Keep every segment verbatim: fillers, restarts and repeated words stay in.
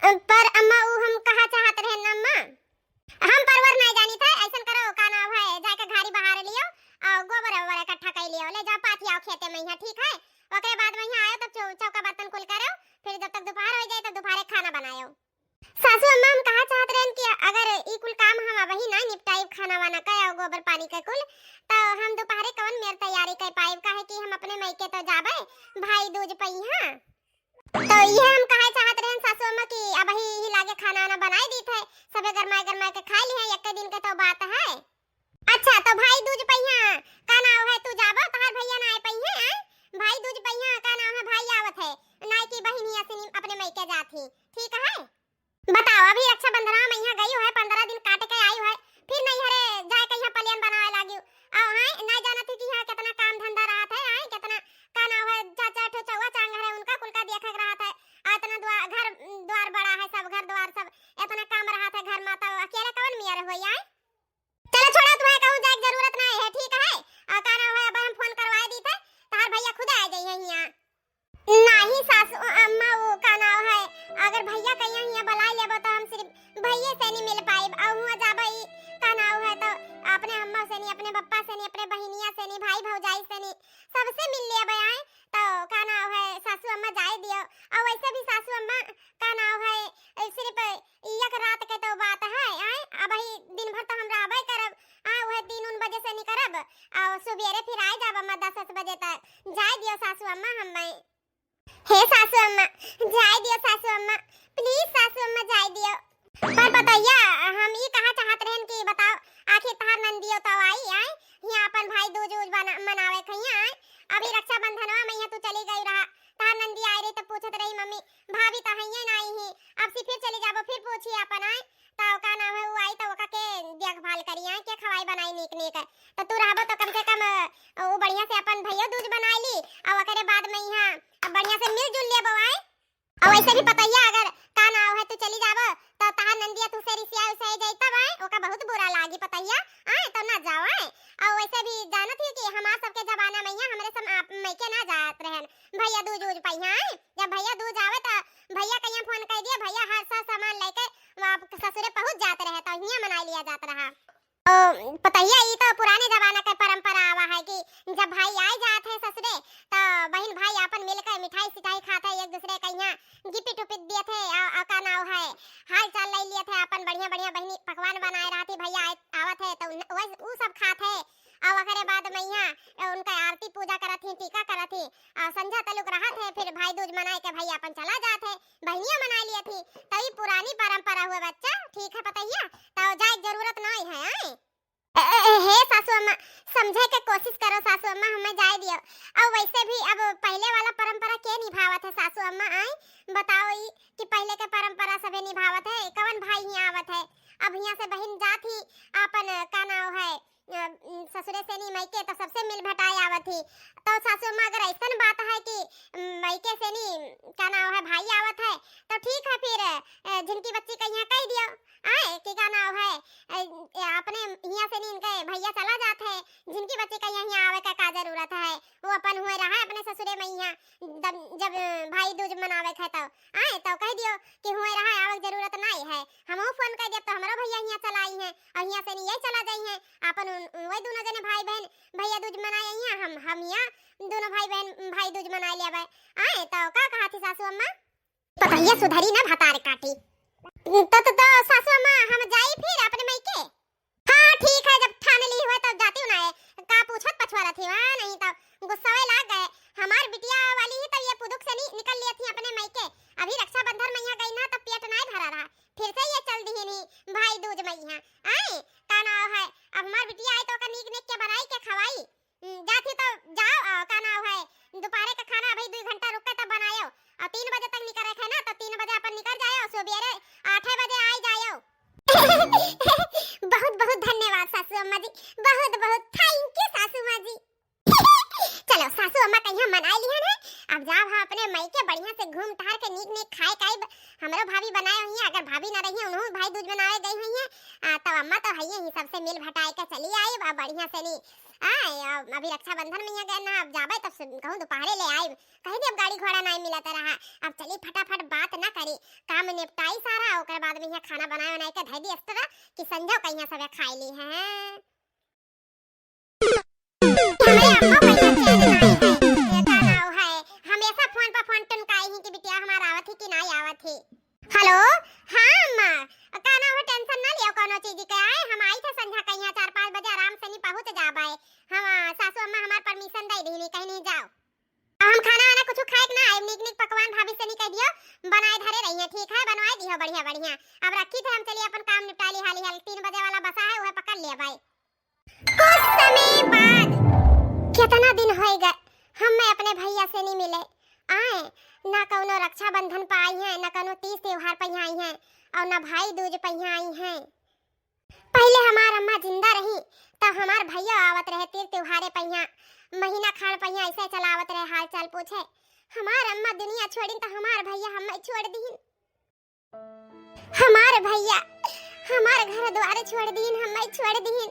पर अम्मा, उ हम कहा चाहत रहेन अम्मा, हम परवर नाहीं जानित है, अइसन करो, का नाव है, जाके घारी बहार लियो, अउ गोबर ओबर इकट्ठा कइ लियो, ले जाओ पाथी आओ खेते में यहाँ, ठीक है? ओकरे बाद में यहाँ आयो तब चौ-, चौका बर्तन कुल करो, फिर जब तक दोपहर होइ जाए तब दोपहरे खाना बनायो। सासू अम्मा, हम कहा चाहत रहेन कि अगर ई कुल काम हम अबही नाहीं निपटाइब, खाना वाना का अउ गोबर पानी का कुल, तो हम दोपहरे कवन मेर तैयारी कर पाइब, काहे कि हम अपने मइके तो जाबे, भाई दूज पइहाँ। तो इहे हम कहे चाहत रहेन सासू अम्मा कि अबही ही लागे खाना वाना बनाइ दीत है, सबे गरमाए गरमाए के खाइ लिहे, एक्के दिन के तो बात है। अच्छा, तो भाई दूज पइहाँ, का नाव है, तू जाबो, तोहार भइया ना आए पइहें, आए? भाई दूज पइहाँ, का नाव है, भाई आवत है, नाई की बहिन ही असिनी अपने मइके जात ही, ठीक है? बताओ, अभी रक्षाबंधनवा में यहाँ गई है, पन्द्रह दिन काट के आई है, फिर नैहरे जाए के यहाँ plan बनावे लागी। अउ आए, ना जानत ही कि यहाँ कितना काम धंधा रहत है, आए, कितना, का नाव है, चार चार ठो चौवा चांग है, उनका कुल का देखे के रहत है। आ इतना द्वार, घर द्वार बड़ा है, सब घर द्वार सब, इतना काम रहत है घर में, तो अकेले कवन मेर होई, आए? चलो छोड़ा, तुम्हें कहूँ जाए के जरूरत नहीं है, ठीक है? आ, का नाम है, अब हम फोन करवाए दी थे, तहार भैया खुद आ जाइए यहाँ। नहीं सासू अम्मा, वो का नाम है, अगर भैया कहिया यहाँ बुला लेबो तो हम सिर्फ भैया से नहीं मिल पाइब। और हुआ जाबो ई का नाम है तो अपने अम्मा से नहीं, अपने पप्पा से नहीं, अपने बहिनिया से नहीं, भाई भौजाई से नहीं, सबसे मिल लेबे आए। तो का नाम है, सासू अम्मा जाए दियो। और वैसे भी सासू अम्मा का नाम है, सिर्फ एक रात के तो बात है, आए, अबही दिन भर तो हम रहबे करब, आ, वह तीन उन बजे से निकरब, आ, सुबेरे फिर आए जाब अम्मा दस दस बजे तक। जाए दियो सासू अम्मा, हम मैं। हे सासू अम्मा, जाए दियो सासू अम्मा, please सासू अम्मा, जाए दियो। पर पतोहिया, हम ई कहा चाहत रहन कि बताओ, आखिर तहार नंदियो तो आई, आए, यहाँ अपन भाई दूज उज बना-, मनावे खइया, आए, अभी रक्षाबंधनवा में यहाँ तू चली गई रहा, तहार नंदी आई रही तो पूछत रही, "मम्मी, भाभी तो हइये ना आई ही, अब से फिर चली जाबो, फिर पूछी अपन आए, तो का नाम है, वो आई तो ओका के देखभाल करी आए, के खवाई बनाई नीक नीक, तो तू रहबो तो कम से कम, अ, वो बढ़िया से अपन भैया दूज बनाई ली, और ओकरे बाद में यहाँ अब बढ़िया से मिलजुल लेबो आए।" और वैसे भी पतोहिया अगर का नाम है तू चली जाबो तो तहार नंदिया तू से रिसिया उसिया जाई तब आए, ओका बहुत बुरा लागी पतोहिया, आए तो ना जाओ आए। और वैसे भी जानत ही कि हमार सबके जमाना में यहाँ हमरे सब आप मइके ना जात रहन, भैया दूज उज पइहाँ आए। जब भैया दूज आवे तो भैया कहिया फोन कर दिया, भैया हर सा सामान लेके वहाँ ससुरे पहुँच जात रहे तो हियाँ मनाई लिया जात रहा। ओ, पतोहिया, ई तो पुराने जमाना के परंपरा आवा है कि जब भाई आए जात है ससुरे, तो बहिन भाई आपन मिलके मिठाई सिठाई खात है, एक दूसरे के यहाँ गिपिट उपिट दिए थे, आ, आ, का नाव है, हाल चाल ले लिए थे, आपन बढ़िया बढ़िया बहिनी पकवान बनाए रहती, भैया आए, आवत है तो उन, वैस-, ऊ सब खात है। और ओकरे बाद में यहाँ उनका आरती पूजा करत ही, टीका करत ही, और संझा तलुक रहत है, फिर भाई दूज मनाए के भैया अपन चला जात है, बहिनिया मना लिया थी। तो ई पुरानी परंपरा हुआ बच्चा, ठीक है पतोहिया, तो जाए के जरूरत नहीं है, आए? ए, ए, हे सासू अम्मा, समझे के कोशिश करो सासू अम्मा, हमें जाए दियो। और वैसे भी अब पहले वाला परंपरा के निभावत है सासू अम्मा, आए? बताओ ई कि पहले के परंपरा सभे निभावत है, कवन भाई हियाँ आवत है? अब हियाँ से बहिन जात ही आपन का नाव है, अ, ससुरे से नी मइके तो सबसे मिल भटाए आवत ही। तो सासू अम्मा अगर ऐसन बात है कि मइके से नी का नाव है भाई आवत है, तो ठीक है फिर, अ, झिनकी बच्ची का यहाँ कह दियो, आए, कि का नाव है, अ, अपने हियाँ से नी इनके भैया चला जात है, झिनकी बच्ची का यहाँ, यहाँ आवे का, का जरूरत है, वो अपन हुए रहा अपने ससुरे में यहाँ, जब, जब भाई दूज मनावे के है तो, आए, तो कह दियो कि हुए रहा, आवे के जरूरत नहीं है, हमहू फोन कर दिया तो हमरो भैया यहाँ चला आई हैं और यहाँ से नी यही चला जाई हैं, अपन उन, उन, वही दोनों जने भाई बहन भैया दूज मनाए आई हैं, हम, हम यहाँ दोनों भाई बहन भाई दूज मनाए लेबे, आए, तो का कहा थी सासू अम्मा? पतोहिया सुधरी ना भतार काटी। तो, तो, तो सासू अम्मा हम जाई फिर अपने मइके? हाँ ठीक है, जब ठान ली हुए तब जाती हूँ ना, का पूछत पछुआ रहती हूँ, हाँ, नहीं तो गुस्सावे लाग गए। हमार बिटिया वाली ही तब ये पुदुक से नी निकल लिया थी अपने मइके। अभी रक्षाबंधन में यहाँ गई ना तब पेट नाहीं भरा रहा, फिर से ये चल दी नी भाई दूज में यहाँ। आए, का नाव है, अब हमार बिटिया आई तो ओका नीक नीक के बनाई के खवाई। हम्म, जात ही तो जाओ, अ, का नाव है, दोपहरे का खाना अभी दो घंटा रुक के तब बनायो, और तीन बजे तक निकरे के है ना, तो तीन बजे अपन निकल जायो, सुबेरे आठे बजे आई जायो। बहुत बहुत धन्यवाद सासू अम्मा जी, बहुत बहुत thank you सासू माँ जी। चलो सासू अम्मा कहिया मनाई लिहन है, अब जाब हम अपने मइके बढ़िया से घूम टहर के नीक नीक खाए खाइब। हमरो भाभी बनाए हुई है, अगर भाभी ना रही है, उन्हों भाई दूज बनावे गई हुई है, आ, तब अम्मा तो है ही, सबसे मिल भटाए के चली आई, अब बढ़िया से नी आए, अब अभी रक्षाबंधन में यहाँ गए ना, अब जाबे तब से कहूँ दोपहरे ले आए, कहीं भी अब गाड़ी घोड़ा नहीं मिलत रहा, अब चली फटाफट बात ना करी। छुट्टी। काम निपटाई सारा, ओकर बाद में यहाँ खाना बनाए बनाए के धइ दी extra कि संझा कहिया सबे खाए ली है। हमरे अम्मा कहिया चैन नाई है, ये का नाव है, हमेशा फोन पर फोन टुनकाई ही कि बिटिया हमार आवत ही कि नाई आवत ही। हेलो, हाँ अम्मा, का नाव है, tension ना लियो कौनो चीज के, आए हम आई थे संझा कहिया चार पाँच बजे आराम से नहीं पहुँच जाबे। हम, आ, सासू अम्मा हमार permission दे दीनी, कहीं नहीं जाओ। हम खाना वाना कुछ खाए के ना आए, नीक नीक पकवान भाभी से नहीं कह दियो, बनाए धरे रही है, ठीक है, बनवाए दियो बढ़िया बढ़िया। अब रखी थे हम, चलिए अपन काम निपटा ली हाली हाल, तीन बजे वाला बसा है, वह पकड़ लिया भाई। कुछ समय बाद, कितना दिन होई गए, हम मैं अपने भैया से नहीं मिले। आए, ना कौनो रक्षाबंधन पे आई हैं, ना कौनो तीज त्योहार पे यहाँ आई हैं, और ना भाई दूज पे यहाँ आई हैं। पहले हमार अम्मा जिंदा रही, तो हमार भैया आवत रहे तीज त्योहारे पे यहाँ, महीना खान पे यहाँ ऐसे चलावत रहे, हाल चाल पूछे। हमार अम्मा दुनिया छोड़िन, तो हमार भैया हमें छोड़ दीन। हमार भैया हमार घर द्वार छोड़ दीन, हमें छोड़ दीन।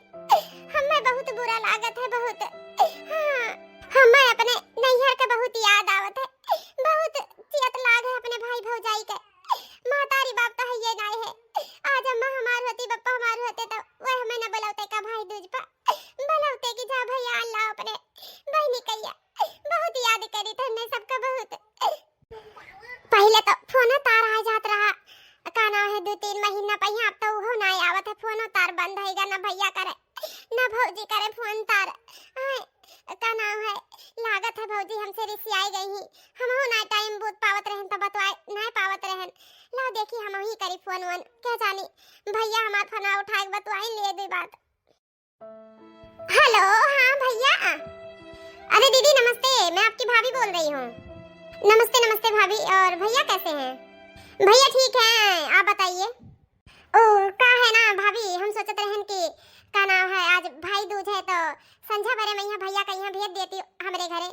हमें बहुत बुरा लागत है, बहुत। हाँ, हमें अपने नैहर के बहुत याद आवत है, बहुत चियत लाग है अपने भाई भौजाई के। महतारी बाप तो है ये नाय है। आज अम्मा हमार होती, बप्पा हमार होते, तो वह हमें न बुलावते का भाई दूज पा, बुलावते कि जा भैया, अल्लाह अपने बहनी कहिया। बहुत याद करी थे हमने सबका बहुत। पहले तो फोनो तार आ जात रहा, का नाम है, दो तीन महीना पहिया, अब तो उहो ना आवत है, फोनो तार बंद है गा, ना भैया करे, ना भौजी करे फोन तार। आए, का नाम है, लागत है भौजी हमसे रिसियाई गई ही, हमहू ना टाइम बूत पावत रहन तो बतवाए ना पावत रहन। ला देखी हम ही करी फोन वोन, क्या जानी भैया हमार फोन उठाए के बतवाई ले दे बात। हेलो, हाँ भैया। अरे दीदी नमस्ते, मैं आपकी भाभी बोल रही हूँ। नमस्ते, नमस्ते भाभी, और भैया कैसे हैं? भैया ठीक हैं, आप बताइए। ओ, का है ना भाभी, हम सोचत रहन कि का नाम है, आज भाई दूज है तो संझा बरे में यहाँ भैया का यहाँ भेज देती हमरे घरे।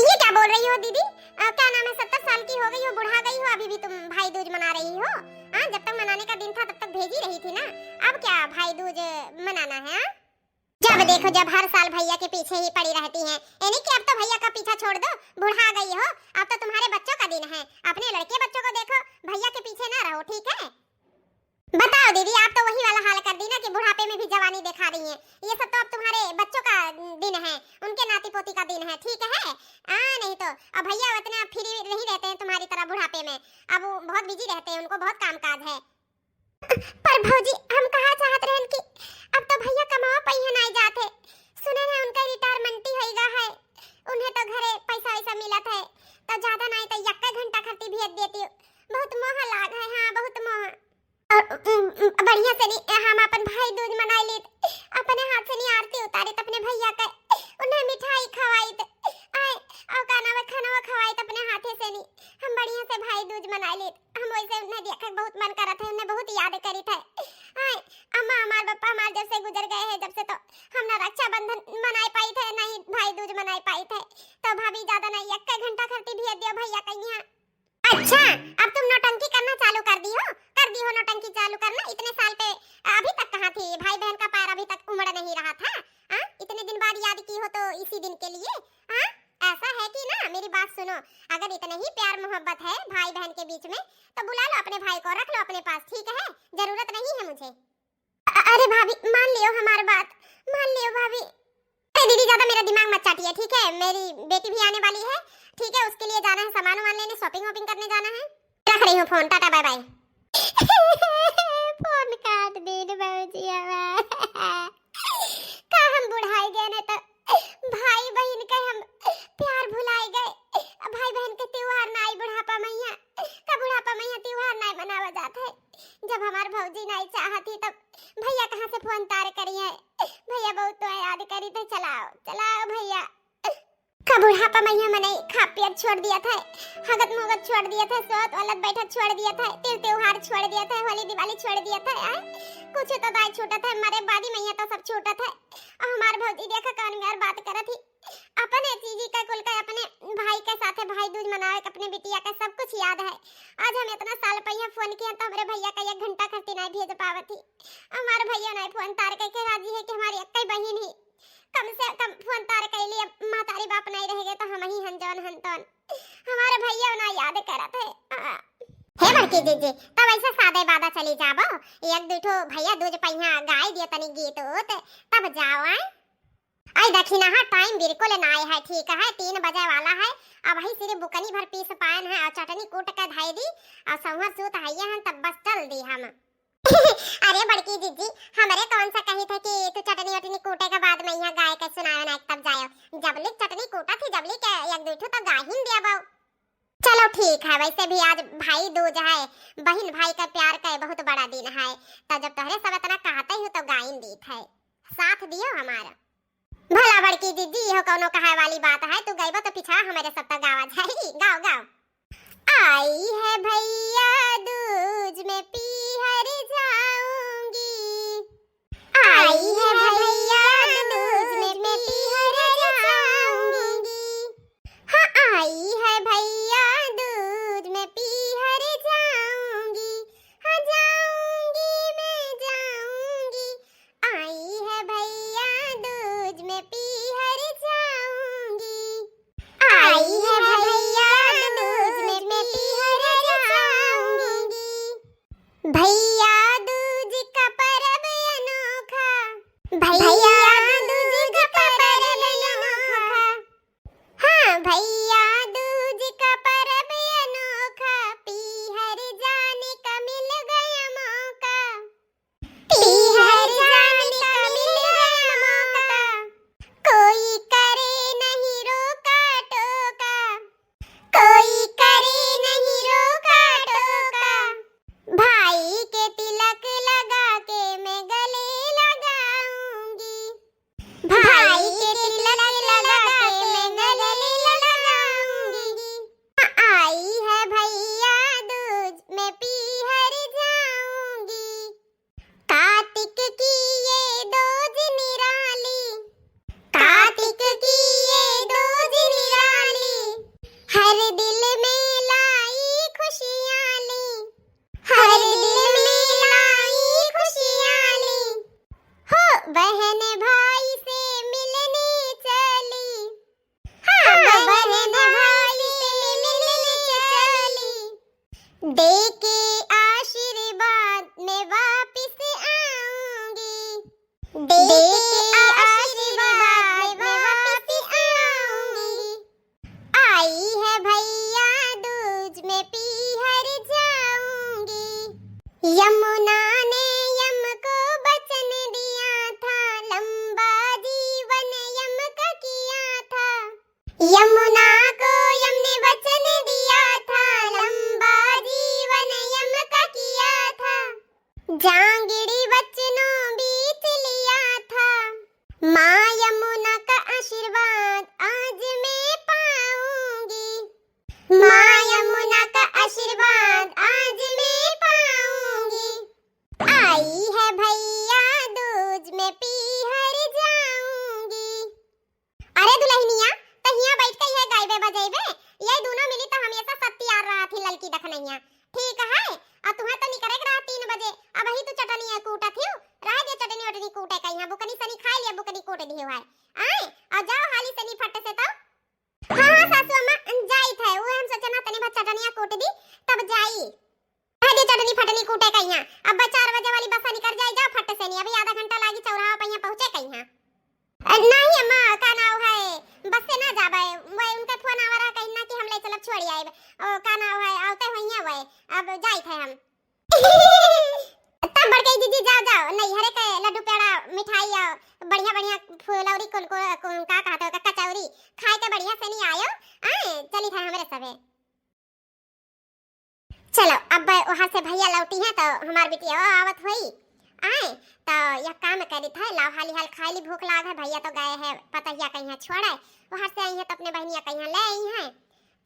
ये क्या बोल रही हो दीदी? अ, क्या नाम है, सत्तर साल की हो गई हो, बुढ़ा गई हो, अभी भी तुम भाई दूज मना रही हो? हाँ, जब तक मनाने का दिन था तब तक भेजी रही थी ना, अब क्या भाई दूज मनाना है? हाँ, जब देखो जब हर साल भैया के पीछे ही पड़ी रहती हैं। यानी कि अब तो भैया का पीछा छोड़ दो, बुढ़ा गई हो, अब तो तुम्हारे बच्चों का दिन है, अपने लड़के बच्चों को देखो, भैया के पीछे ना रहो, ठीक है? बताओ दीदी, आप तो वही वाला हाल कर दी ना कि बुढ़ापे में भी जवानी दिखा रही हैं। ये सब तो अब तुम्हारे बच्चों का दिन है, उनके नाती पोती का दिन है, ठीक है? हाँ, नहीं तो अब भैया उतने अब फ्री नहीं रहते हैं तुम्हारी तरह बुढ़ापे में, अब वो बहुत बिजी रहते हैं, उनको बहुत काम काज है। पर भौजी, हम कहा चाहत रहन कि अब तो भैया कमावा पहिया नाई जात है, सुने हैं उनका रिटायरमेंटी होई गा है, उन्हें तो घरे पैसा वैसा मिलत है, तो ज्यादा नाई तो यक्का घंटा खर्ची भेज देती, बहुत मोह लाग है। हाँ, बहुत मोह। और, उम, उम, बढ़िया से नहीं, हम अपन भाई दूज मनाई लीत, अपने हाथ से नहीं आरती उतारित अपने भैया के, उन्हें मिठाई खवाइत, आए, और का नाम है, खाना खवाइत अपने हाथे से नहीं, हम बढ़िया से भाई दूज मनाई लीत। हम वैसे उन्हें देखे के बहुत मन करत है, उन्हें बहुत याद करित है। आए, अम्मा हमार, बप्पा हमार जब से गुजर गए हैं, जब से तो हम ना रक्षाबंधन मनाए पाइत है, ना ही भाई दूज मनाए पाइत है। तो भाभी ज्यादा नहीं, एक घंटा खर्ची भेज दियो भैया कहिया। अच्छा, अब तुम नौटंकी करना चालू कर दी हो, कर दी हो नौटंकी चालू करना। इतने साल पे अभी तक कहाँ थी? भाई बहन का पैर अभी तक उमड़ नहीं रहा था। हाँ, इतने दिन बाद याद की हो तो इसी दिन के लिए। हाँ, ऐसा है कि ना, मेरी बात सुनो, अगर इतने ही प्यार मोहब्बत है भाई बहन के बीच में, तो बुला लो अपने भाई को, रख लो अपने पास, ठीक है? जरूरत नहीं है मुझे। अ-, अरे भाभी, मान लियो हमार बात, मान लियो भाभी। अरे दीदी, ज्यादा मेरा दिमाग मत चाटिए, ठीक है? मेरी बेटी भी आने वाली है, ठीक है? उसके लिए जाना है सामान वामान लेने, shopping वॉपिंग करने जाना है। रख रही हूँ phone, tata bye bye. Phone काट दीन भौजी हमार। का हम बुढ़ाई गए न तो भाई बहन के हम प्यार भुलाई गए। भाई बहन के त्योहार नाई बुढ़ापा मैया, का बुढ़ापा मैया त्योहार नाई मनावा जात है। जब हमार भौजी नाई चाहत ही तब भैया कहाँ से फोन तार करिए? भैया बहुत तो याद करी थे। चलाओ, चलाओ भैया। का बुढ़ापा मैया मनई खा पियत छोड़ दिया था, हगत मुगत छोड़ दिया था, सोत वलत बैठत छोड़ दिया था, तीज त्योहार छोड़ दिया था, होली दिवाली छोड़ दिया था, आए? कुछ तो दाई छूटत है, मरे बादी मैया तो सब छूटत है। और हमार भौजी देखा कौन मेर बात करत ही, अपने जीजी का कुल का, अपने भाई के साथे भाई दूज मनावे के, अपने बिटिया का सब कुछ याद है। आज हम इतना साल पहिया फोन किया तो हमरे भैया का एक घंटा खर्ची नहीं भेज पावत ही। हमार भैया नहीं फोन तार के, के राजी है कि हमारी एक ही बहिन ही, कम से कम फोन तार के लिए महतारी बाप नहीं रह गए तो हम ही हन जौन हन तौन। हमारे भैया ना याद करत है। आ। कि जीजी, तब ऐसे सादे बादा चली जाबो, एक दुइ ठो भैया दूज पहिया गाय दियो तनी गीत उत, तब जाओ आए। आई देखी ना, हाँ, टाइम बिल्कुल नाय है, ठीक है, तीन बजे वाला है। अब वही सिर्फ बुकनी भर पीस पाएन है और चटनी कूट के धई दी और सौहर सूत हइये हैं, तब बस चल दी हम। अरे बड़की जीजी, हमरे कौन सा कही थे कि तू चटनी वटनी कूटे के बाद में यहाँ गाय के सुनावे ना, तब जायो। जबली चटनी कूटा थी, जबली के एक दुइ ठो तो गाहिन दिया बाऊ। चलो ठीक है, वैसे भी आज भाई दूज है, बहिन भाई का प्यार का बहुत बड़ा दिन है, तो जब तोहरे सब इतना कहते हो तो गाइन दीत है, साथ दियो हमारा। भला बड़की दीदी, इहो कौनो कहे वाली बात है, तू गइबो तो पिछा हमारे सब तो गावा जाई, गाओ गाओ। आई है भैया दूज में पीहर जाऊंगी, आई है भैया दूज में पीहर जाऊंगी। हाँ, आई है भैया दूज में पीहर जाऊंगी, हाँ जाऊंगी मैं जाऊंगी। आई है भैया दूज में पीहर जाऊंगी, आई है भैया दूज में पीहर जाऊंगी। भैया दूज का परब अनोखा, भैया दूज का परब अनोखा। हाँ, भैया दूज का परब अनोखा, पीहर जाने का मिल गया मौका। पीहर जाने का मिल गया मौका। कोई करे नहीं रोका टोका, कोई करे नहीं रोका टोका। भाई के तिलक लगा के मैं गले लगाऊंगी, भाई के तिलक लगा के मैं गले लगाऊंगी। आई है भैया दूज मैं पीहर जाऊंगी। कार्तिक की ये दूज निराली, कार्तिक की ये दूज निराली, हर दिल में लाई खुशियाली, हर दिल में लाई खुशियाली। हो बहन भाई से मिलने चली, हाँ, बहन भाई से मिलने चली। दे के आशीर्वाद मैं वापिस आऊंगी, दे के आशीर्वाद मैं वापिस आऊंगी। आई है भैया दूज मैं पीहर जाऊंगी। यमुना ने यम को वचन दिया था, लंबा जीवन यम का किया था। यमुना को यम ने वचन दिया था, लंबा जीवन यम का किया था। जांगिड़ी वचनों बीच लिया था, माँ यमुना का आशीर्वाद आज मैं पाऊंगी, माँ यमुना का आशीर्वाद आज मैं पाऊंगी। आई है भैया दूज मैं पीहर जाऊंगी। अरे दुलहिनिया, त हियाँ बैठ के इहे गाइबे बजइबे? ये दुनो मिली त हमेसा सत्तियार रहत ही ललकी दखनइया। ठीक है, अ तुहें त निकरे के रहा तीन बजे, अबही तू चटनिया कूटत हिउ। रहे दे चटनी वटनी कूटे कइहाँ, बुकनी सनी खाइ लिया, बुकनी कूट दिहे हुआ है। आए, अ जाओ हाली सनी फट से तो। हाँ, हाँ, सासू अम्मा, जाइत है, उहे हम सोचना तनी भर चटनिया कूट दी, तब जाई। कह दी चटनी फटनी कूटे कइहाँ। अब चार बजे वाली बस निकर जाई, जा फट से नहीं, अभी आधा घंटा लागी चौराहा पे यहाँ पहुँचे कइहाँ। अ, नहीं अम्मा, का नाव है, बस से ना जाबे, वह उनका फोन आवा रहा, कहीं ना कि हम ले चलब छोड़ी आए, ओ, का नाव है, आवते हुइया वह, अब जाइत है हम। तब बड़के दीदी, जाओ, जाओ, नैहरे के लड्डू पेड़ा, मिठाई और बढ़िया, बढ़िया फुलौरी, कौन को, कौन का कहते हो, कचौरी खाए के बढ़िया से नहीं आयो, आए, चली था हमरे सबे। चलो, अब वहाँ से भैया लौटी हैं तो हमार बिटिया आवत होई। आए, तो यह काम करी था, लाओ हाली हाल खाई ली, भूख लाग है, भैया तो गए हैं पतहिया कहीं छोड़े, वहाँ से आई हैं तो अपने बहनिया कहीं ले आई हैं।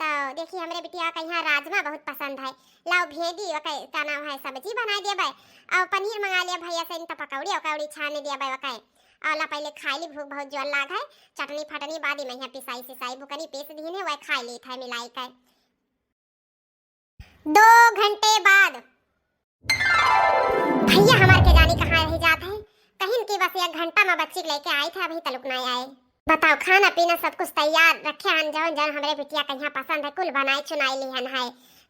तो देखी हमरे बिटिया कहीं राजमा बहुत पसंद है, लाओ भेंडी ओके का नाम है सब्जी बनाई देबे, और पनीर मंगा लिया भैया से, तो पकौड़ी उकौड़ी छान देबे ओके। और ला पहले खाई ली, भूख बहुत जोर लाग है, चटनी फटनी बाद में यहाँ पिसाई सिसाई बुकनी पीस दीन है, वह खाई ली था मिलाई के। दो घंटे बाद भैया हमार के जानी कहाँ रह जात है, कहीं कि बस एक घंटा में बच्ची के लेके आई था, अभी तलुक ना आए। बताओ, खाना पीना सब कुछ तैयार रखे हन, जौन जौन हमरे बिटिया कहीं पसंद है कुल बनाए चुनाए लिहन है।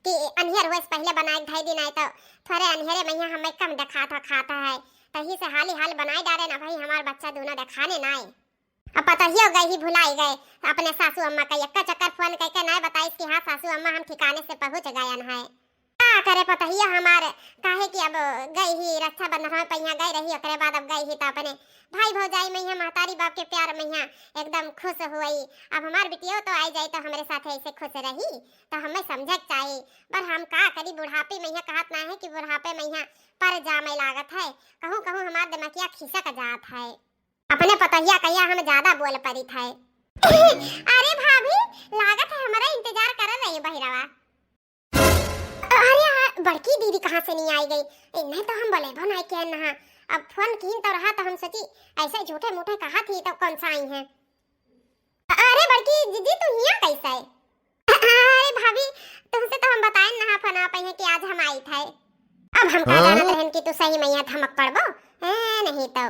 कि अन्हेर होए से पहिले बनाए के धई दिन आए, तो थोरे अन्हेरे मइहाँ हमें कम देखात हो खात है, तही से हाली हाल बनाए डारे ना भाई, हमार बच्चा दूनो देखाने ना आए। अब पतोहियो गई ही भुलाई गए, अपने सासू अम्मा का एक्का चक्कर फोन करके ना बताइस कि हाँ सासू अम्मा, हम ठिकाने से पहुँच गयन है। का करे पतोहिया हमार, काहे कि अब गई ही रक्षाबंधन में पहिया गई रही, ओकरे बाद अब गई ही तो अपने भाई भौजाई मइहाँ, महतारी बाप के प्यार मइहाँ एकदम खुश हुई। अब हमार बिटियो तो आई जाई तो हमरे साथे ऐसे खुश रही, तो हमें समझे के चाही। पर हम का करी, बुढ़ापे मइहाँ कहत ना है कि बुढ़ापे मइहाँ पर जामे लागत है, कहूँ कहूँ हमार दिमागिया खिसक जात है। अपने पतोहिया कहिया हम ज्यादा बोल परित है। अरे भाभी, लागत है हमारा इंतजार कर रही बहिरवा। अरे, आ, बड़की दीदी कहाँ से नहीं आई गई? इन्हें तो हम बोले बनाए के नहा। अब फोन कीन तो रहा तो हम सोची ऐसे झूठे मूठे कहा थी तो कौन सा आई हैं। अरे बड़की दीदी, तू हियाँ कैसे है? अरे भाभी, तुमसे तो हम बताए नहा फना पाई हैं कि आज हम आई थे। अब हम का हाँ? जानत रहन कि तू सही मइहाँ धमक पड़बो। ए, नहीं तो।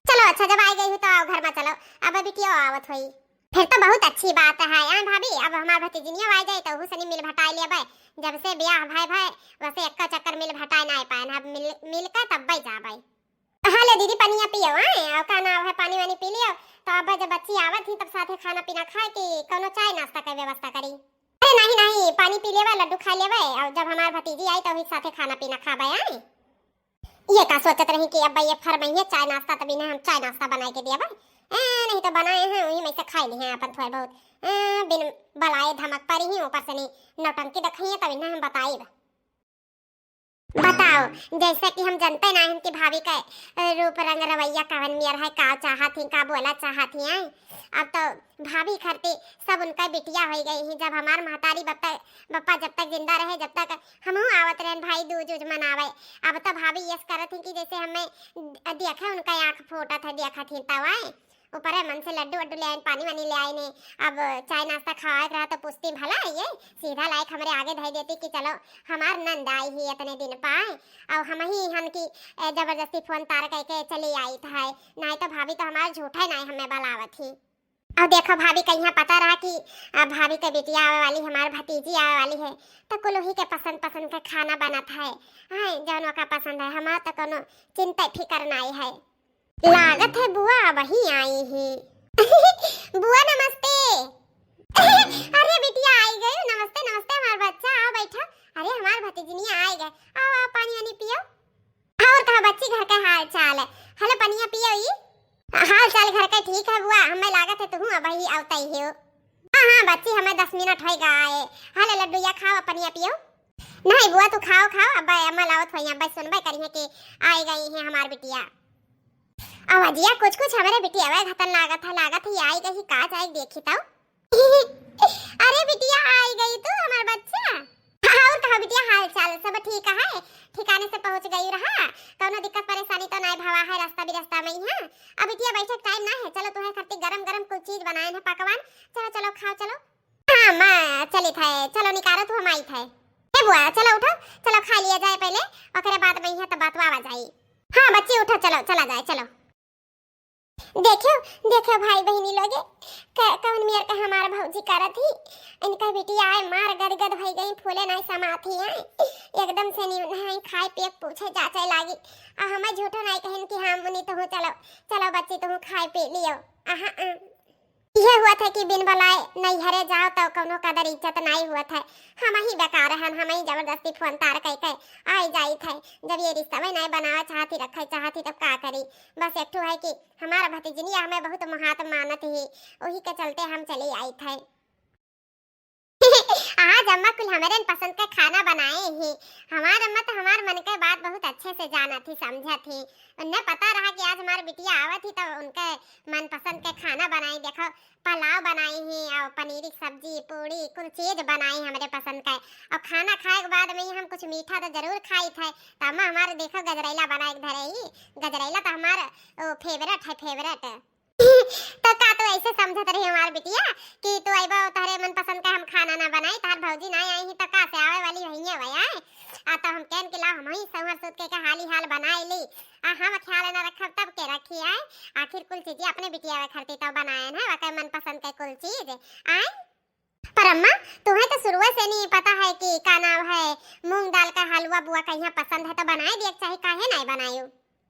चलो अच्छा, जब आई गई हो तो आओ घर में चलो। अब बिटिया आवत होई। फिर तो बहुत अच्छी बात है। हाँ भाभी, अब हमार भतीजिनिया आ जाए तो ओहू सनी मिल भटाए लेबै। जब से ब्याह भाई भाई, वैसे एक्का चक्कर मिल भटाए ना पाए। अब मिल, मिल के तब जाबै। हाँ ले दीदी, पनिया पियो, आए, और का नाम है, पानी वानी पी लियो। तो अब जब बच्ची आवत ही तब साथे खाना पीना खाए कि कोनो चाय नाश्ता के व्यवस्था करी। अरे नहीं नहीं, पानी पी लेवा, लड्डू खा लेवे, और जब हमार भतीजी आई तो वही साथे खाना पीना खाबे, आए। ये का सोचत रही कि अब ये फरमाइए चाय नाश्ता, तब इन्हें हम चाय नाश्ता बनाए के दिया भाई। ए, नहीं तो बनाए हैं वही में से खाए ली हैं अपन थोड़े बहुत। ए, बिन बलाए धमक पड़ी ही ऊपर से नहीं नौटंकी दिखाइए, तब इन्हें हम बताइब। बताओ, जैसे कि हम जनते नाहीं कि भाभी के, अ, रूप रंग रवैया कवन मियर है, का चाहत ही, का बोला चाहत ही, हैं? अब तो भाभी खरती सब उनका बिटिया होइ गई ही। जब हमार महतारी बप्पा, बप्पा जब तक जिंदा रहे, जब तक हमहू आवत रहन भाई दूज उज मनावे। अब तो भाभी यस करत ही कि जैसे हमें देखे उनका आँख फूटत है, देखत ही तब आए। ऊपरे मन से लड्डू वड्डू ले आइन, पानी वानी ले आइन। अब चाय नाश्ता खवाए के रहा तो पूछती भला, ये सीधा लाइक हमरे आगे धई देती कि चलो हमार नंद आई ही इतने दिन पाए, और हम ही हन कि, ए, जबरदस्ती फोन तार करके चली आई था। नहीं तो भाभी तो हमार झूठा ही नहीं हमें बलावत ही। और देखो भाभी, कहीं पता रहा कि, अ, भाभी के बिटिया आवे वाली, हमार भतीजी आवे वाली है, तो कुल वही के पसंद पसंद के खाना बनत है, हैं, जौन ओका पसंद है, हमार तो कोनो चिंता फिकर नहीं है। लागत है बुआ वही आई ही। बुआ नमस्ते। अरे बिटिया आई गई, नमस्ते नमस्ते हमार बच्चा, आओ बैठो। अरे हमार भतीजनिया आई गए, आओ आओ पानी वानी पियो। और कहा बच्ची घर का हाल चाल है? हेलो पनिया पियो ई। हाल चाल घर का ठीक है बुआ, हमें लागत है तुहू अब ही आवता ही हो। हाँ हाँ बच्ची, हमें दस मिनट होई गए। हेलो लड्डू या खाओ पनिया पियो। नहीं बुआ, तू खाओ, खाओ, अब अम्मा लावत होई, अब सुनबे करी है कि आई गई है हमार बिटिया। आवाजिया कुछ कुछ हमरे बिटिया घतन लागत है, लागत ही आई गई, का जाए देखी तो। अरे बिटिया, आई गई तू हमार बच्चा। और कहा बिटिया, हाल चाल सब ठीक है? ठिकाने से पहुँच गई रहा, कौनो दिक्कत परेशानी तो नहीं भवा है रास्ता बिरस्ता में यहाँ? अब बिटिया बैठे टाइम ना है, चलो तुम्हें खातिर गरम गरम कुल चीज बनाए हैं पकवान, चलो चलो खाओ चलो। हाँ, मैं चलित है, चलो निकारो तू, हम आइत है। ए बुआ, चलो उठो, चलो खा लिया जाए पहले, ओकरे बाद में यहाँ तो बतवावा जाई। हाँ बच्ची उठो, चलो चला जाए, चलो। देखो, देखो भाई बहिनी लोगे, क-, कौन मेर का हमार भौजी करत ही, इनका बिटिया आए मार गदगद भई गई, फूले नाई समात ही आए, एकदम से नहीं, नहीं खाए पिए के पूछे जाचे लागी। आ हमें झूठो नाई कहिन कि हाँ मुनी तुहू चलो, चलो बच्ची तुहू खाए पी लियो। अहा, अ। इहे हुआ था कि बिन बलाए नैहरे जाओ तो कौनो कदर इज्जत नाई हुआ था। हम ही बेकार हन, हम ही जबरदस्ती फोन तार कह के आई जाई थे। जब ये रिश्ता में नाई बनावे चाहती, रखे चाहती, तब का करी? बस एक ठो है कि हमारा भतीजनिया हमें बहुत महात मानत ही, वही के चलते हम चली आई थे। आज अम्मा कुल हमरे पसंद का खाना बनाए ही। हमार अम्मा तो हमार मन के बात बहुत अच्छे से जानत ही, समझत ही। उन्हें पता रहा कि आज हमार बिटिया आवत ही, तो उनके मनपसंद के खाना बनाई। देखो, पुलाव बनाई ही और पनीर की सब्जी, पूड़ी, कुल चीज बनाई हमरे पसंद का। और खाना खाए के बाद में ही हम कुछ मीठा तो जरूर खाई थे। तो अम्मा हमारे देखो गजरैला बनाए के धरे ही। गजरैला तो हमार, ओ, फेवरेट है, फेवरेट। तो का तू ऐसे समझत रही हमार बिटिया कि तू अइबा तोहरे मनपसंद का हम खाना ना बनाई, तोहर भौजी ना आई ही तो का से आवे वाली हइये वै आए। आ तो हम कहन के लाओ हम ही संवर सूत के, के हाली हाल बनाए ली। आ हम ख्याल ना रखब तब के रखी आए? आखिर कुल चीजें अपने बिटिया वे खरती तो बनाए हैं, वके मनपसंद के कुल चीज। आए? पर अम्मा, तुहैं तो शुरुए से नहीं पता है कि का नाम है, मूंग दाल का हलवा बुआ कहिया पसंद है, तो बनाए दिए के चाही, काहे नहीं बनायो?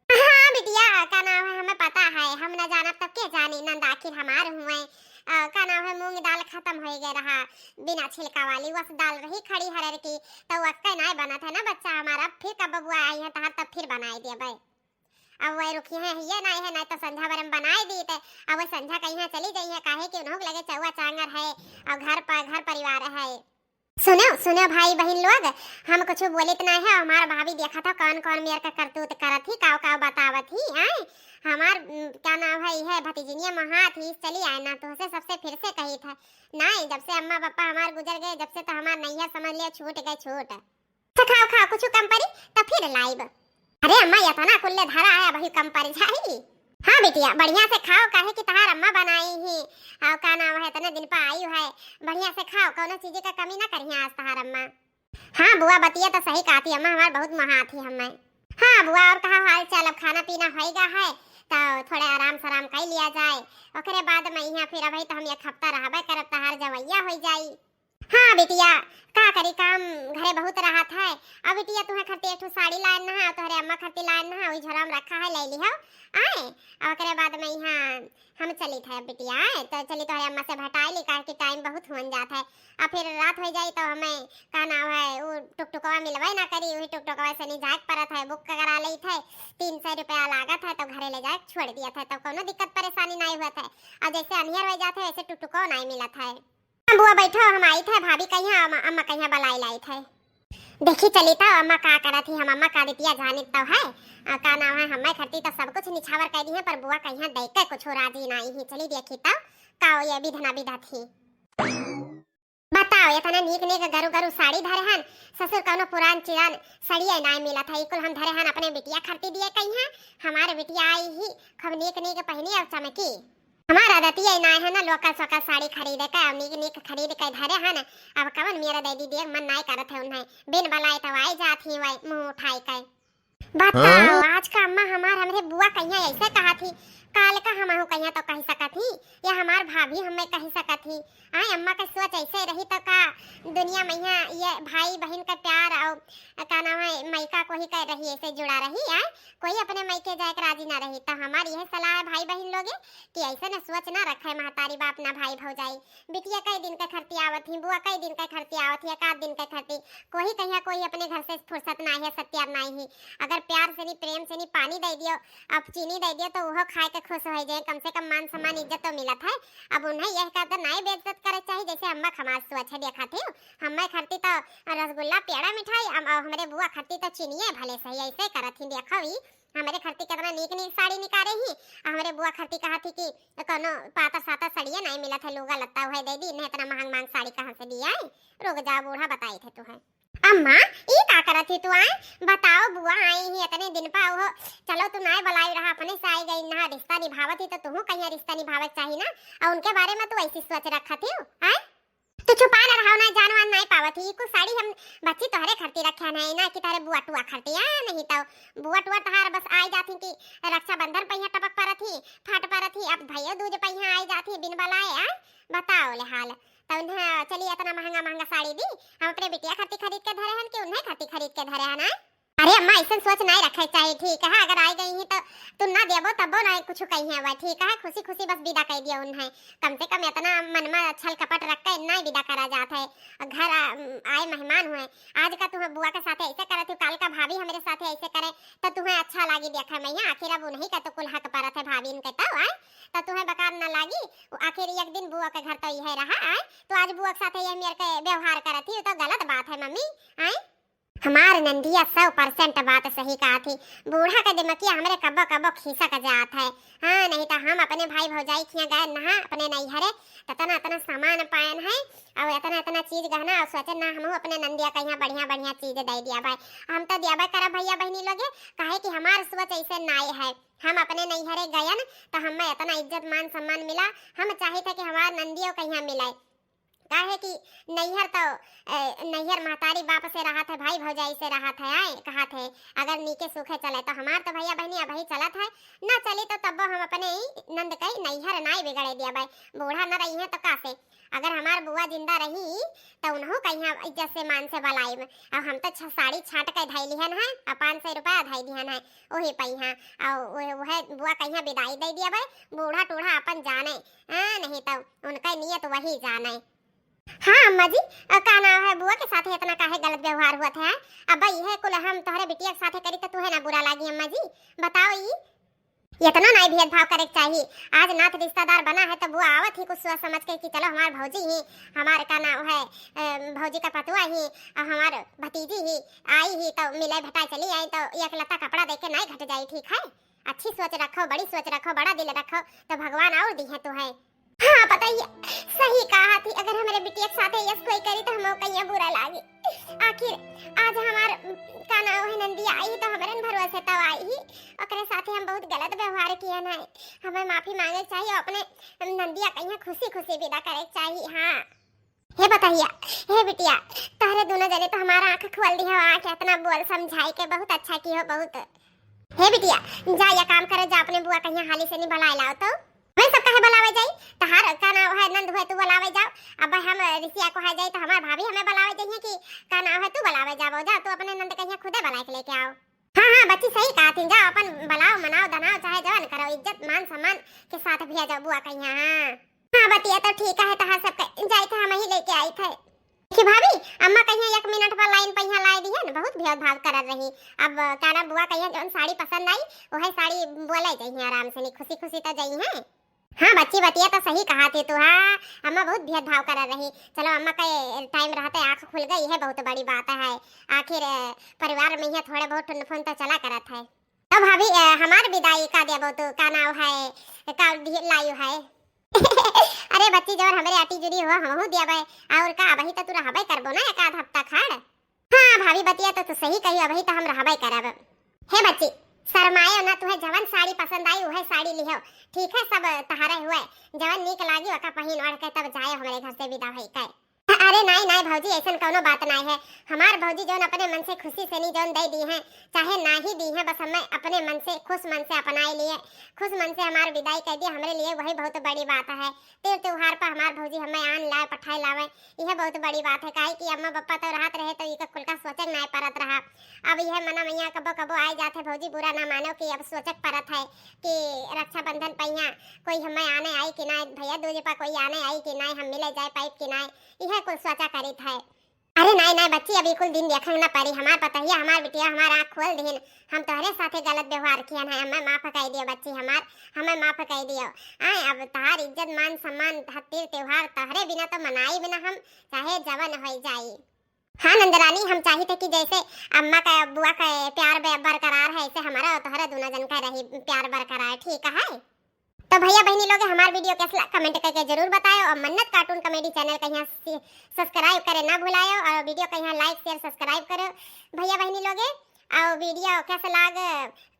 हाँ बिटिया, का नाम है, हमें पता है, हम न जानब तब के जानी, नंद आखिर हमार हुए। अ, का नाम है, मूंग दाल खत्म हो गए रहा, बिना छिलका वाली, वस दाल रही खड़ी हरर की, तो वक्के नहीं बनत है ना बच्चा हमारा, अब फिर कब बुआ आई है तहार, तब फिर बनाए देबे। अब वह रुकी है, ये नहीं है, नहीं तो संझा बरम बनाए दी थे। अब वह संझा कहीं चली गई है, काहे कि उन्हों के लगे चौवा चांगर है और घर पर, घर परिवार है। सुनो, सुनो भाई बहिन लोग, हम कुछ बोलित नहीं है, हमार भाभी देखा था कौन कौन मेर का करतूत करत ही, काव काव बतावत ही, आए। हमार, उम, का नाम है, यह भतीजिनिया महात ही, चली आए ना, तुहसे सबसे फिर से कही था। नहीं, जब से अम्मा पापा हमार गुजर गए, जब से तो हमार नैहर समझ लिया छूट गए, छूट। तो खाओ, खाओ, कुछ कम पड़ी, तो फिर लाइब। अरे अम्मा, इतना कुल्ले धरा है, अबही कम पड़ जाई। हाँ बिटिया, बढ़िया से खाओ, काहे कि तहार अम्मा बनाई ही। और का नाम है, इतने दिन पर आई है, बढ़िया से खाओ, कौनो चीज का कमी ना करिया आज तहार अम्मा। हाँ बुआ, बतिया तो सही कहती अम्मा, हमार बहुत महात ही हमें। हाँ बुआ, और कहा हाल चाल, अब खाना पीना होइगा है, तो थोड़े आराम सराम कर लिया जाए, ओकरे बाद में यहाँ फिर अबही तो हम एक हफ्ता रहबे करब, तहार जवैया हो जाई। हाँ बिटिया, का करी, काम घरे बहुत रहत है। अब बिटिया, तुहे खरती एक ठो साड़ी लान है, तोहरे अम्मा खरती लान है, वही झोरा में रखा है, ले लिहो। आए, अब ओकरे बाद में यहाँ हम चलित है बिटिया, आए, तो चली तोहरे अम्मा से भेटाई ली, काहे कि टाइम बहुत हुन जात है। अब फिर रात हो जाई तो हमें, का नाम है, वो टुकटुकवा मिलबे ना करी, वही टुकटुकवा से नहीं जाए के परत है, बुक करा लेत है, तीन सौ रुपया लागत है, तो घरे ले जाए छोड़ दिया था, तो कोनो दिक्कत परेशानी नहीं हुआ था। और जैसे अनियर हो जात है, वैसे टुकटुकवा नहीं मिलत है। हाँ बुआ बैठो, हम आइत है, भाभी कहिया अम्मा, अम्मा कहिया बलाई लाइत है। देखी चली तो अम्मा का करत ही, हम अम्मा का दितिया जानित तो है। आ, का नाम है, हमें खरती तो सब कुछ निछावर कर दी है, पर बुआ कहिया दे के कुछ राजी नहीं ही। चली देखी तो का ये विधना विधा थी। बताओ, इतना नीक नीक गरु गरु साड़ी धरे हन, ससुर कौनो पुरान चिरान सड़िया नहीं मिलत है, ई कुल हम धरे हन अपने बिटिया खरती दिए कहिया। हमारे बिटिया आई ही खूब नीक नीक पहनी और चमकी। हमार आदतिया नाय है ना लोकल सोकल साड़ी खरीदे के, अब नीक नीक खरीद के धरे हन। अब कवन मेरा दे दी, देख मन नाय करत है उन्हें, बिन बलाए तो आई जात ही वही मुंह उठाई के। बताओ, हाँ? आज का अम्मा हमार हमरे बुआ कहिया ऐसे कहा थी, काल का हमहू कहिया तो कह सकत ही, या हमार भाभी हमें कह सकत ही। आए अम्मा के सोच ऐसे रही तो का दुनिया में यहाँ ये भाई बहन का प्यार और का नाम है, मइका कोही का रही, ऐसे जुड़ा रही, आए कोई अपने मइके जाए के राजी ना रही। तो हमार यह सलाह है भाई बहन लोगे कि ऐसे न सोच ना रखे महतारी बाप ना भाई भौजाई। बिटिया कई दिन का खरती आवत ही, बुआ कई दिन का खरती आवत ही, एक आध दिन का खरती। कोही कहिया कोही अपने घर से फुर्सत ना है, सत्यार ना ही। अगर प्यार से नहीं, प्रेम से नहीं, पानी दे दियो, अब चीनी दे दियो तो वो खाए के खुश हो जाए, कम से कम मान सम्मान इज्जत तो मिलत है। अब उन्हें यह कहते नहीं बेइज्जत करे चाहिए जैसे अम्मा खमास सोच है। देखा थे हमें खरती तो रसगुल्ला, पेड़ा, मिठाई, हम, और हमरे बुआ खरती तो चीनिए भले सही, ऐसे करत ही। देखो ही, हमरे खरती कितना नीक नीक साड़ी निकारे ही, आ हमरे बुआ खरती कहा थी कि कोनो पातर सातर सड़िया नहीं मिलत है, लुगा लत्ता हुए दे दी, इन्हें इतना महंग महंग साड़ी कहाँ से दिया है? रुक जाओ बूढ़ा, बताई थे तू है। अम्मा, ई का करत ही तू आए? बताओ बुआ, आई ही इतने दिन पा हो, चलो तू नाय बुलाई रहा, अपने से आई गई ना, रिश्ता निभावत ही तो तू कहीं रिश्ता निभावे के चाही ना, और उनके बारे में तू ऐसी सोच रखत ही आए? तू छुपा ना रहा ना, जानवान नाय पावत ही। कुछ साड़ी हम बच्ची तोहरे खरती रखे नहीं ना कि तोहरे बुआ टुआ खरती है, नहीं तो बुआ टुआ तहार बस आई जाती कि रक्षाबंधन पहिया टपक परत ही, फट परत ही, अब भैया दूज पहिया आई जाती बिन बलाए। आ बताओ ले हाल। तो उन्हें चली इतना महंगा महंगा साड़ी दी, हम अपने बिटिया खरती खरीद के धरे हन कि उन्हें खरती खरीद के धरे हन? आ अरे अम्मा, ऐसन सोच नहीं रखे चाहिए, ठीक है? अगर आई गई ही तो तू ना देबो तबो ना कुछ कही है वह, ठीक है? खुशी खुशी बस विदा कर दिया उन्हें। कम से कम इतना मन में छल कपट रख के इतना ही विदा करा जात है। घर आ, आए मेहमान हुए, आज का तुम्हें बुआ के साथ ऐसे करे, तू काल का भाभी हमारे साथ ऐसे करे, तो तुम्हें अच्छा लागी देखे में? आखिर अब उन्हीं का तो कुल हक परत है, भाभी इनके तो आए, तो तुम्हें बेकार ना लागी। आखिर एक दिन बुआ के घर तो यह रहा आए, तो आज बुआ के साथ यह मेर के व्यवहार करत ही, तो गलत बात है मम्मी। आए हमार नंदिया सौ परसेंट बात सही कहा थी। बूढ़ा के दिमकिया हमरे कब्बो कब्बो खिसक जात है। हाँ, नहीं तो हम अपने भाई भौजाई खिया गए नहा अपने नैहरे, ततना तना सामान पायन है और इतना इतना चीज गहना, और सोचे ना हम अपने नंदिया का यहाँ बढ़िया बढ़िया चीज दे दिया भाई। हम तो दिया भाई करब भैया बहनी लोगे, काहे कि हमार सोच ऐसे नाय है। हम अपने नैहरे गयन तो हमें इतना इज्जत मान सम्मान मिला, हम चाहे थे कि हमार नंदियों का यहाँ मिले। काहे कि नैहर तो, ए, नैहर महतारी बाप से रहत है, भाई भौजाई से रहत है, आए कहत है, अगर नीके सूखे चले तो हमार तो भैया बहनी अबही चलत है, ना चली तो तब्बो हम अपने ही नंद कई नैहर नाई बिगड़े दिया भाई। बूढ़ा न रही है तो का से? अगर हमार बुआ जिंदा रही, त उनहू कहिया इज्जत से मान से बलाइम। अब हम त छ-, साड़ी छांट के धई लिहन है, आ पाँच सौ रुपया धई दिहन है, ओही पइहा। आ ओहे, ओहे बुआ कहिया बिदाई दे दिया बे, बूढ़ा टूढ़ा अपन जाने, हाँ, नहीं त उनका नियत वही जाने। हाँ अम्मा जी, अ, का नाम है, बुआ के साथ इतना काहे गलत व्यवहार हुआ था? अब यह कुल हम तोहरे बिटिया के साथे करी त तुहे ना बुरा लागी अम्मा जी, बताओ ई। इतना नाई भेदभाव करे के चाही। आज नात रिश्तेदार बना है त बुआ आवत ही कुछ सोच समझ के कि चलो हमार भौजी ही, हमार का नाम है, अ, भौजी का पतुआ ही, अ, हमार भतीजी ही, आई ही त मिले भेटाए चली आई त एक लत्ता कपड़ा दे के नाई घट जाई, ठीक है? अच्छी सोच रखो, बड़ी सोच रखो, बड़ा दिल रखो, त भगवान और दी है तुहे। हाँ पतैया, सही कहा थी, अगर हमरे बिटिया के साथे यस कोई करी त हमो कहिया बुरा लागी। आखिर आज हमार का नाम है नंदिया आई ही त हमरे न भरोसे तब आई ही, ओकरे साथे हम बहुत गलत व्यवहार किया ना। हमें माफी मांगे के चाहिए, अपने नंदिया कहिया खुशी खुशी विदा करे के चाहिए। हाँ हे बतैया, हे बिटिया, तहरे दोनों जने तो हमारा आँख खोल दिया हो, आके इतना बोल समझाई के बहुत अच्छा की हो, बहुत। हे बिटिया, जा या काम करे, जा अपने बुआ कहिया हाली से नहीं बलाए लाओ तो। हमें सब काहे बलावे जाई? तहार का नाम है नंद हुए तू बलावे जाओ। अब हम रिसिया को है जाई त हमार भाभी हमें बलावे जाइए कि का नाम है तू बलावे जाबो, जा तू अपने नंद कहिया खुदे बलाए के लेके आओ। हाँ हाँ बच्ची सही कहा थी, जा अपन बलाओ मनाओ दनाओ चाहे जवन करो, इज्जत मान सम्मान के साथ भेजो बुआ कहिया। हाँ हाँ बतिया तो ठीक है, तहार सब के जाए थे हम ही लेके आई थे। देखी भाभी, अम्मा कहिया एक मिनट पर लाइन पर यहाँ लाए दिहन, बहुत भेदभाव करत रही। अब का नाम बुआ कहिया जौन साड़ी पसंद आई वही साड़ी बोले जइहे आराम से, नहीं खुशी खुशी तो जइहे। हाँ बच्ची बतिया तो सही कहा थी तू, हाँ अम्मा बहुत भेदभाव करत रही। चलो अम्मा के टाइम रहते आँख खुल गई है, बहुत बड़ी बात है। आखिर अ, परिवार में यहाँ थोड़े बहुत टुन फुन तो चला करत है। तो भाभी अ, हमार विदाई का देबो तू, का नाव है, का दि-, लायु है? अरे बच्ची, जवन हमरे आटी जुड़ी हो, हमहू दियाबे। और का, अबही त तू रहबे करबो ना एक आध हफ्ता खड़। हाँ भाभी, बतिया तो तू सही कही, अबही त हम रहबे करब। हे बच्ची, शर्माए ना, तुहे जवन साड़ी पसंद आई, उहे साड़ी लिहो। ठीक है, सब तहारे हुए, जवन नीक लागी, ओका पहिन ओढ़ के तब जाए हमरे घर से विदा होई के। अरे नाई, नाई भौजी, ऐसन कौनो बात नाई है। हमार भौजी जौन अपने मन से खुशी से नी जौन दे दी हैं, चाहे ना ही दी हैं, बस हमें अपने मन से, खुश मन से अपनाए लिए, खुश मन से हमार विदाई कर दिए, हमरे लिए वही बहुत बड़ी बात है। तीर त्योहार पर हमार भौजी हमें आन लाए, पठाए लावे, यह बहुत बड़ी बात है। काहे कि अम्मा पप्पा तो रहत रहे तो इका कुल का सोचक नाई परत रहा। अब यह मना मैया कबो कबो आए जात है भौजी, बुरा ना मानो कि अब सोचक परत है कि रक्षाबंधन पहिया कोई हमें आने आई कि नाई, भैया दूज पर कोई आने आई कि नाई, हम मिले जाए पाइप कि नाई, यह कुल सोचा करित है। अरे नाई नाई बच्ची, अब ई कुल दिन देखंग ना परी। हमार पतहिया, हमार बिटिया, हमार आँख खोल दिहिन। हम तोहरे साथे गलत व्यवहार किहन है, हमें माफ कर दियो बच्ची हमार, हमें माफ कर दियो। आए, अब तहार इज्जत मान सम्मान, ह-, तीर त्योहार तोहरे बिना तो मनाई बिना हम, चाहे जवन होई जाई। हाँ नंदरानी, हम चाहित है कि जैसे अम्मा का बुआ का प्यार बे-, बरकरार है, ऐसे हमारा और तोहरा दोनों जन का रही प्यार बरकरार, ठीक है? तो भैया बहनी लोग, हमार video कैसा लगा comment करके जरूर बतायो और मन्नत cartoon comedy channel कहिया से subscribe करे ना भुलायो और video कहिया like share subscribe करो भैया बहनी लोग। और video कैसा लाग,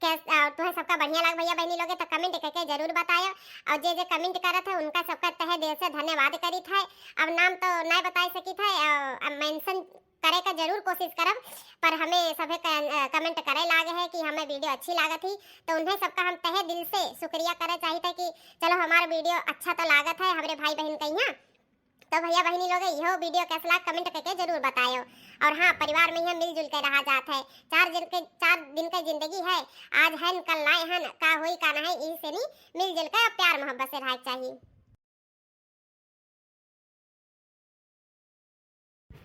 कैस-, और तुम्हें सबका बढ़िया लाग भैया बहनी लोग तो comment करके जरूर बतायो। और जे जे comment करत है उनका सबका तहे दिल से धन्यवाद करित है। अब नाम तो नहीं बताई सकित है, अ, अब mention करे का जरूर कोशिश करब, पर हमें सभे क-, अ, comment करे लागे है कि हमें video अच्छी लागत ही, तो उन्हें सबका हम तहे दिल से शुक्रिया करे चाहित है कि चलो हमार video अच्छा तो लागत है हमरे भाई बहन कहिया। तो भैया बहनी लोग इहो video कैसा लाग comment करके जरूर बतायो। और हाँ, परिवार में ही हम मिलजुल के रहा जात है। चार दिन के, चार दिन के जिंदगी है, आज हन कल नाय हन, का होई का नहीं, इही से नी मिलजुल के प्यार मोहब्बत से रहा चाहिए।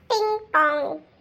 Ping pong.